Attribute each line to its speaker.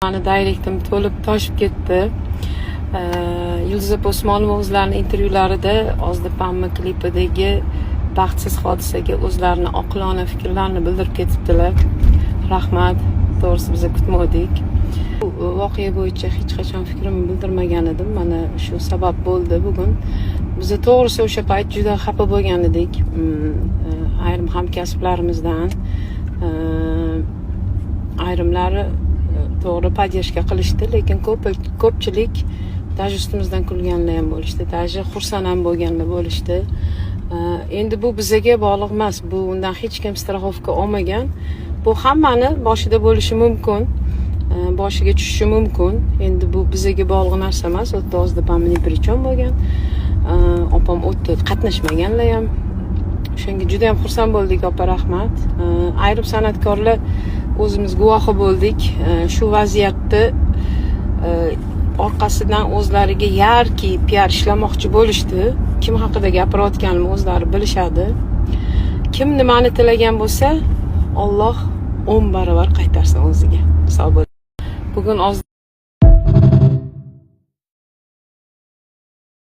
Speaker 1: Mani directim to'lib toshib ketdi. Yulduz opa Usmonova o'zlarini intervyularida Ozdipammi klipidagi baxtsiz hodisaga o'zlarini oqilona fikrlarini bildirib ketibdilar. Rahmat. To'g'risi, biza kutmovdik. Bu voqea bo'yicha hech qachon fikrimni bildirmagan edim. Mana shu sabab bo'ldi bugun. Biza, to'g'risi, o'sha payt juda xafa bo'lgan edik. Ayrim hamkasblarimizdan ayrimlari to'g'ri поддержка qilishdi, lekin ko'pchilik даже ustimizdan kulganlar ham bo'lishdi, даже xursand ham bo'lganlar bo'lishdi. Endi bu bizaga bog'liq emas, bu undan hech kim страховка olmagan. Bu hammani boshida bo'lishi mumkin, boshiga tushishi mumkin. Endi bu bizaga bog'liq narsa emas. U yerda Ozdipam ни при чем bo'lgan. Opam u yerda qatnashmaganlar ham. O'shanga juda ham xursand bo'ldik, opa, rahmat. Ayrim san'atkorlar o'zimiz guvohi bo'ldik. Shu vaziyatni orqasidan o'zlariga яркий piar ishlamoqchi bo'lishdi. Kim haqida gapirayotganimni o'zlari bilishadi. Kim nimani tilagan bo'lsa, Olloh 10 barobar qaytarsin o'ziga. Sog' bo'ling. Bugun oz